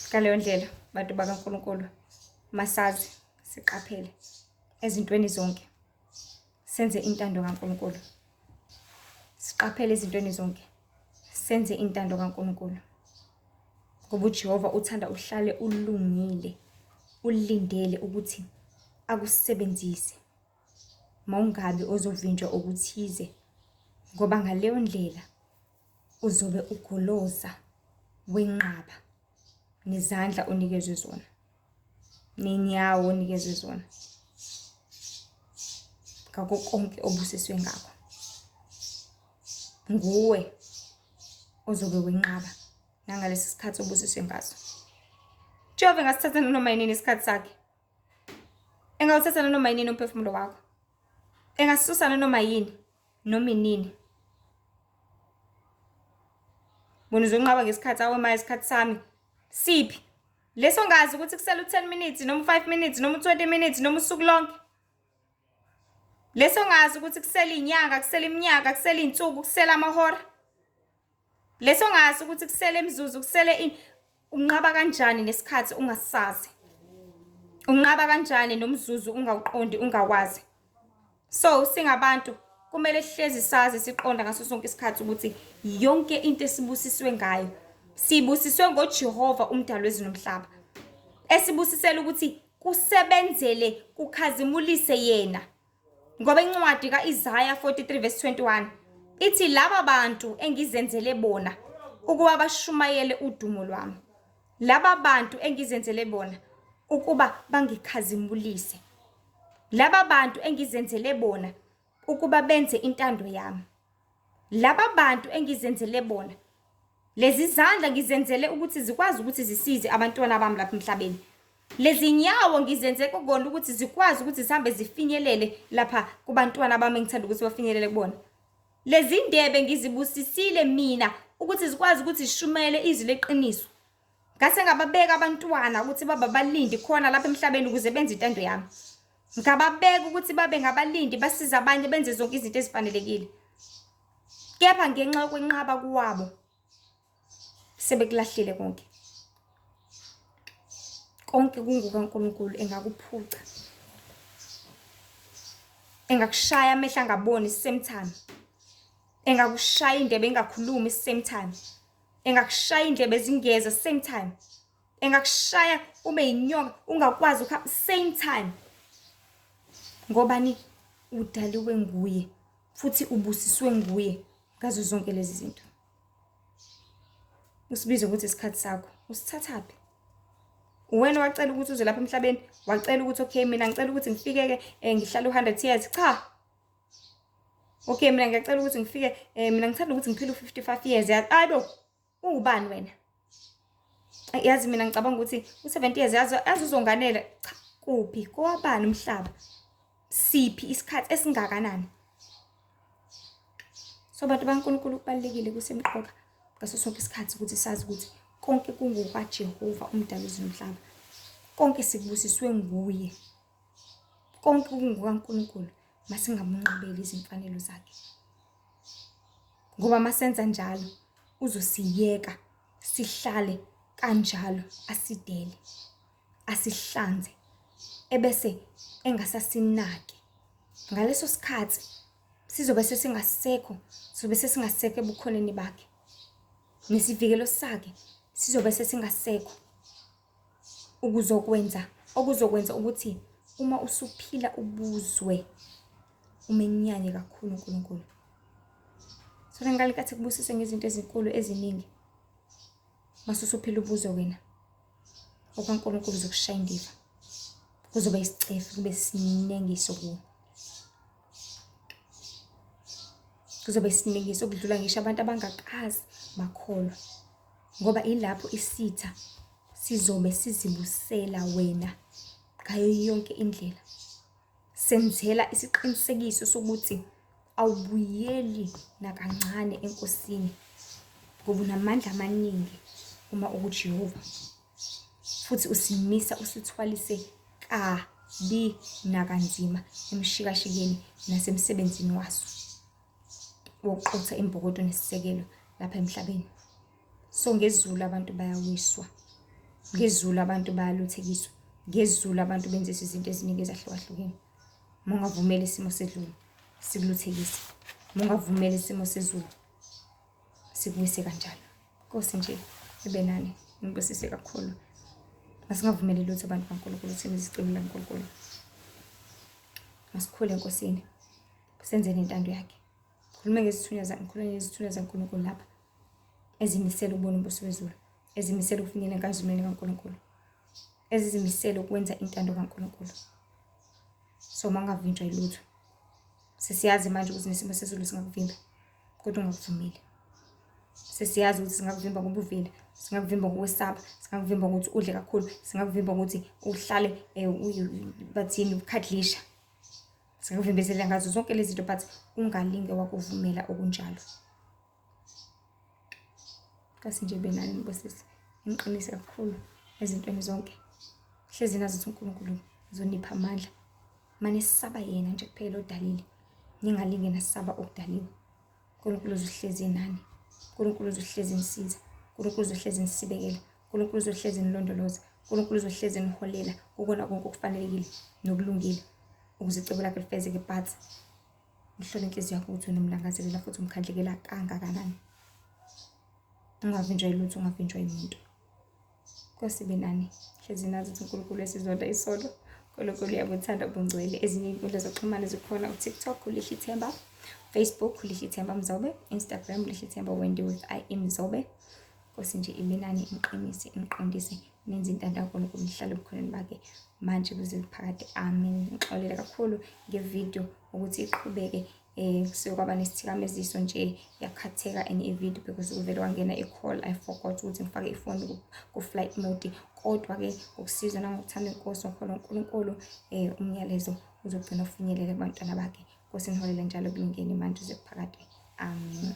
Ngaleyo ndlela, bantu bakaNkulunkulu, masazi siqaphele ezintweni zonke, senze intando kaNkulunkulu. Siqaphele ezintweni zonke, senze intando kaNkulunkulu. Ngoba uJehova uthanda uhlale ulungile, ulindele ukuthi akusebenzise. Mawungabi ozovinjwa okuthize ngoba ngaleyo ndlela uzobe ugoloza wenqaba nezandla onikezwe zona nenyawo onikezwe zona ngakho konke obusiswe ngakho nguwe ozobe wenqaba nangalesi sikhathi obusiswe ngaso. Jehova engasithatha noma yinini isikhathi sakhe. Engawuthatha nanoma yinini umphefumulo wakho. Engasusa nanoma yini noma inini. Bona uzonqaba ngesikhathi awe manje isikhathi sami. Siphi? Leso ngazi ukuthi kusele u-10 minutes noma u-5 minutes noma u-20 minutes noma usuku lonke. Leso ngazi ukuthi kusele inyanga, kusele iminyaka, kusele iy'nsuku, kusele amahora. Leso ngazi ukuthi kusele imizuzu, kusele ini. Unqaba kanjani nesikhathi ungasazi? Unqaba kanjani nomzuzu ungawuqondi ungawazi? So singabantu kumele sihlezi sazi siqonda ngaso sonke isikhathi ukuthi yonke into esibusiswe ngayo sibusiswe ngoJehova umdali wezulu nomhlaba esibusisela ukuthi kusebenzele kukhazimulise yena Ngoba incwadi ka-Isaya 43 verse 21 ithi laba bantu engizenzele bona ukuba bashumayele udumo lwami. Laba bantu engizenzele bona ukuba bangikhazimulise. Laba bantu engizenzele bona ukuba benze intando yami. Laba bantu engizenzele bona lezi zandla ngizenzele ukuthi zikwazi ukuthi zisize abantwana bami lapha emhlabeni. Lezi nyawo ngizenze kukona ukuthi zikwazi ukuthi zihambe zifinyelele lapha kubantwana bami engithanda ukuthi bafinyelele kubona. Lezi ndebe ngizibusisile mina ukuthi zikwazi ukuthi zishumayele izwi leqiniso. Ngase ngababeka abantwana ukuthi babe abalindi khona lapha emhlabeni ukuze benze intando yami. Ngababeka ukuthi babe ngabalindi basize abanye benze zonke izinto ezifanelekile. Kepha ngenxa yokwenqaba kwabo sebekulahlile konke. Konke kungukaNkulunkulu engakuphuca. Engakushaya amehlo angaboni same time. Engakushaya indebe engakhulumi same time. Engakushaya indlebe zingeza same time. Engakushaya ube yinyoka ungakwazi ukuhamba same time. Ngobani udaliwe nguye futhi ubusiswe nguye ngazo zonke lezi zinto. Usibize ukuthi isikhathi sakho usithathaphi? Uwena wacela ukuthi uze lapha emhlabeni, wacela ukuthi okay mina ngicela ukuthi ngifike-ke um ngihlale u-hundred years. Cha, okay mina ngiyacela ukuthi ngifike um mina ngithanda ukuthi ngiphile u-55 years. Hayi bo, uwubani wena? Yazi mina ngicabanga ukuthi u-70 years yazi yazi uzonganela. Cha, kuphi? Kowabani umhlaba? Siphi isikhathi esingakanani? So bantu baNkulunkulu kubalulekile kusemqoka ngaso sonke isikhathi ukuthi sazi ukuthi konke kungokaJehova umdali wezulu nomhlaba. Konke sikubusiswe nguye. Konke kungokaNkulunkulu. Masingamunqabeli izimfanelo zakhe. Ngoba masenza njalo uzosiyeka sihlale kanjalo asidele asihlanze ebese engasasinaki. Ngaleso sikhathi sizobe sesingasekho, sizobe sesingasekho ebukhoneni bakhe. Nesivikelo sakhe sizobe sesingasekho ukuzokwenza okuzokwenza ukuthi uma usuphila ubuzwe umenyanye kakhulu uNkulunkulu. So ngalikathi kubusiswe ngezinto ezinkulu eziningi. Mase usuphila ubuzwe wena okaNkulunkulu uzokushaya indiva. Kuzoba isicefe kube sinengiso kuwe. Kuzoba isiningiso okudlula ngisho abantu abangakaze bakholwa. Ngoba ilapho isitha sizobe sizibusela wena ngayo yonke indlela. Senzela isiqinisekiso sokuthi awubuyeli nakancane eNkosini ngoba unamandla amaningi uma ukuJehova. Futhi usimisa usithwalise kabi nakanzima emshikashikeni nasemsebenzini waso wokuqotha imbokodo nesisekelo lapha emhlabeni. So ngezulu abantu bayawiswa. Ngezulu abantu bayaluthekiswa, ngezulu abantu benziswa izinto eziningi ezahlukahlukene. Uma ungavumeli isimo sezulu sikuluthekise, uma ungavumeli isimo sezulu sikuwise kanjalo. Nkosi nje ibe nani, ngibusise kakhulu. Masingavumeli lutho abantu baNkulunkulu, thina izicelo laNkulunkulu. Masikhule eNkosini, senzeni intando yakhe. Khulume ngezithunywa ngikhulume ngezithunywa zaNkulunkulu lapha ezimisele ukubona umbuso wezulu, ezimisele ukufinyelela enkazimulweni kaNkulunkulu, ezizimisele ukwenza intando kaNkulunkulu. So uma ungavinjwa yilutho, sesiyazi manje ukuthi nesimo sezulu singakuvimba, kodwa ungakuvumeli. Sesiyazi ukuthi singakuvimba ngobuvila, singakuvimba ngokwesaba, singakuvimba ngokuthi udle kakhulu, singakuvimba ngokuthi uhlale bathini ukhadlisha. Singakuvimbezelela ngazo zonke lezi zinto but ungalinge wakuvumela okunjalo. Kasi nje benani nibusise, niqinise kakhulu ezintweni zonke. Hlezi nazi ukuthi uNkulunkulu uzonipha amandla. Manisaba yena nje kuphela odalile. Ningalinge nasaba okudaliwe. uNkulunkulu uzohlezi enani. uNkulunkulu uzohlezi enisiza. uNkulunkulu uzohlezi enisibekela. uNkulunkulu uzohlezi enilondoloza. uNkulunkulu uzohlezi eniholela kukona konke okufanelekile nokulungile ukuze icebo lakhe lifezeke but uhlole inhliziyo yakho ukuthi wena umlangazelela futhi umkhandlekela kangakanani. Ungavinjwa yilutho, ungavinjwa yimuntu. Nkosi ibe nani. Hlezi nazi ukuthi uNkulunkulu esizonda isono. uNkulunkulu uyabuthanda ubungcwele. Ezinye iy'nkundla zokuxhumana zikhona uTikTok uLihle Ithemba, Facebook uLihle Ithemba Mzobe, Instagram uLihle Ithemba Wendy with I am Mzobe. Nkosi nje ibe nani, iniqinise, iniqondise, nenze intando kaNkulunkulu nihlale ebukhoneni bakhe manje kuze kuphakade. Amen. Ngixolele kakhulu ngevidiyo ukuthi iqhubeke kusuke kwaba nesithikameziso nje yakhatheka enye ividiyo because kuvele kwangena i-call. I forgot ukuthi ngifake ifoni ku-flight mode, kodwa-ke ngokusizwa nangokuthanda inkosi ngokholo uNkulunkulu umyalezo uzogcina ufinyelele kubantwana bakhe. Nkosi niholele njalo kulungeni manje kuze kuphakade. Amen.